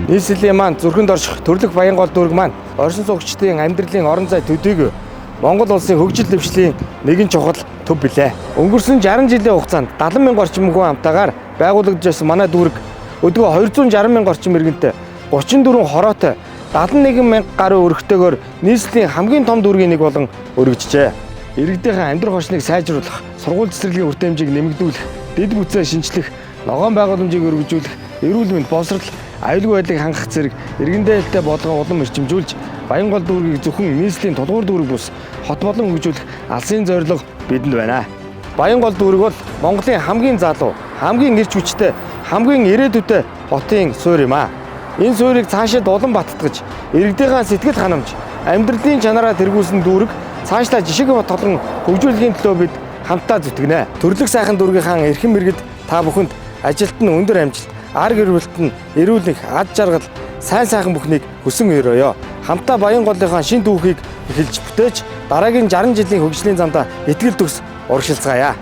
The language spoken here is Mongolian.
Нийслэлийн маань зүрхэнд орших Төрлөх Баянгол дүүрэг маань оршин суугчдын амьдралын орон зай төдийгүй Монгол улсын хөгжил дэвшлийн нэгэн чухал төв билээ. Өнгөрсөн 60 жилийн хугацаанд 70 мянга орчим хүн амтаагаар байгуулагдаж байсан манай дүүрэг өдгөө 260 мянга орчим иргэнтэй 34 хороотой 71 мянга гаруй өргөтэйгээр нийслэлийн хамгийн том дүүргийн нэг болон өргөжжээ. Иргэдийнхээ амьдрах орчныг сайжруулах, сургууль цэцэрлэгийн хүртээмжийг нэмэгдүүлэх, дэд бүтцээ шинчлэх, ногоон байгууламжийг өргөжүүлэх, эрүүл мэнд боловсрол, аюулгүй байдлыг хангах зэрэг иргэн дээлтэй бодлогоо улам эрчимжүүлж Баянгол дүүргийг зөвхөн нийслэлийн тулгуур дүүрэг бус хот болон хөгжүүлэх алсын зорилго бидэнд байна. Баянгол дүүрэг бол Монголын хамгийн залуу, хамгийн эрч хүчтэй, хамгийн ирээдүйтэй хотын суурь юм аа. Энэ суурийг цаашид улам баттгаж, иргэдийнхаа сэтгэл ханамж, амьдралын чанараа тэргүүлсэн дүүрэг цаашлаа жишг ботголон хөгжүүлэхийн төлөө бид хамтдаа зүтгэнэ. Төрлөх сайхан дүүргийнхаа эрхэм иргэд та бүхэнд ажилд нь өндөр амжилт, ар гэр бүлд нь эрүүл энх, ад жаргал, сайн сайхан бүхнийг хүсэн өрөөё. Хамтдаа Баянголынхаа шин түүхийг эхэлж бүтээж дараагийн 60 жилийн хөгжлийн замдаа итгэл төгс урагшилцгаая.